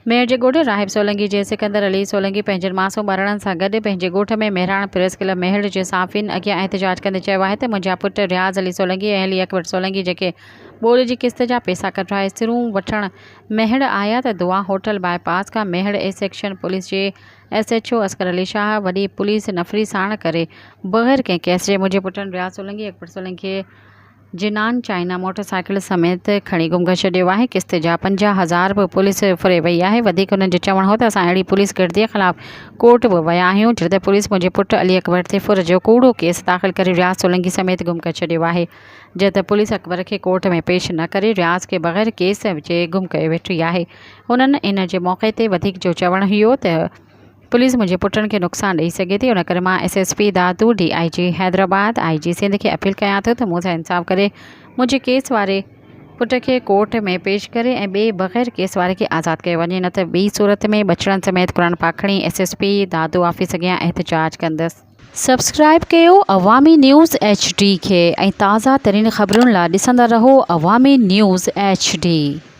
ميهڙ جي ڳوٺ راهب سولنگي جي سڪندر علي سولنگي پنهنجن معصوم ٻارڙن سان گڏ پنهنجي ڳوٺ ۾ مهراڻ پريس ڪلب ميهڙ جي صحافين اڳيان احتجاج ڪندي چيو آهي ته منهنجا پٽ رياض علي سولنگي ۽ علي اڪبر سولنگي جيڪي ٻوڏ جي قسط جا پيسا ڪڍرائي سرون وٺڻ ميهڙ آيا ته دعا هوٽل باء پاس کان ميهڙ اي سيڪشن پوليس جي S H O Asghar Ali Shah وڏي پوليس نفري ساڻ ڪري بغير ڪنهن ڪيس جي منهنجي پٽن رياض سولنگي اڪبر سولنگي کي جنان چائنا موٽر سائيڪل سميت کڻي گم ڪري ڇڏيو آهي، قسط جا 50 هزار به پوليس ڦري وئي آهي، وڌيڪ هنن جو چوڻ هو ته اسان اهڙي پوليس گردي خلاف ڪورٽ به ويا آهيون، جڏهن ته پوليس منهنجي پٽ علي اڪبر تي ڦر جو ڪوڙو ڪيس داخل ڪري رياض سولنگي سميت گم ڪري ڇڏيو آهي، جڏهن ته پوليس اڪبر کي ڪورٽ ۾ پيش نه ڪري رياض کي بغير ڪيس جي گم ڪيو ويٺي آهي، هنن ان جي موقعي تي وڌيڪ جو چوڻ هيو ته. پوليس منهنجي پٽن کي نقصان ڏئي سگهي ٿي ان ڪري مان S S P Dadu, D I G Hyderabad, I G Sindh کي اپيل ڪيان ٿو ته مون سان انصاف ڪري منهنجي ڪيس واري پٽ کي ڪورٽ ۾ پيش ڪري ۽ ٻئي بغير ڪيس واري کي آزاد ڪيو وڃي نه ته ٻي صورت ۾ ٻچڙن سميت قرآن پاڪ کڻي S S P Dadu office اڳيان احتجاج ڪندس. سبسڪرائب ڪيو عوامي نيوز ايڇ ڊي کي ۽ تازه ترين خبرن لا ڏسندا رهو عوامي نيوز ايڇ ڊي.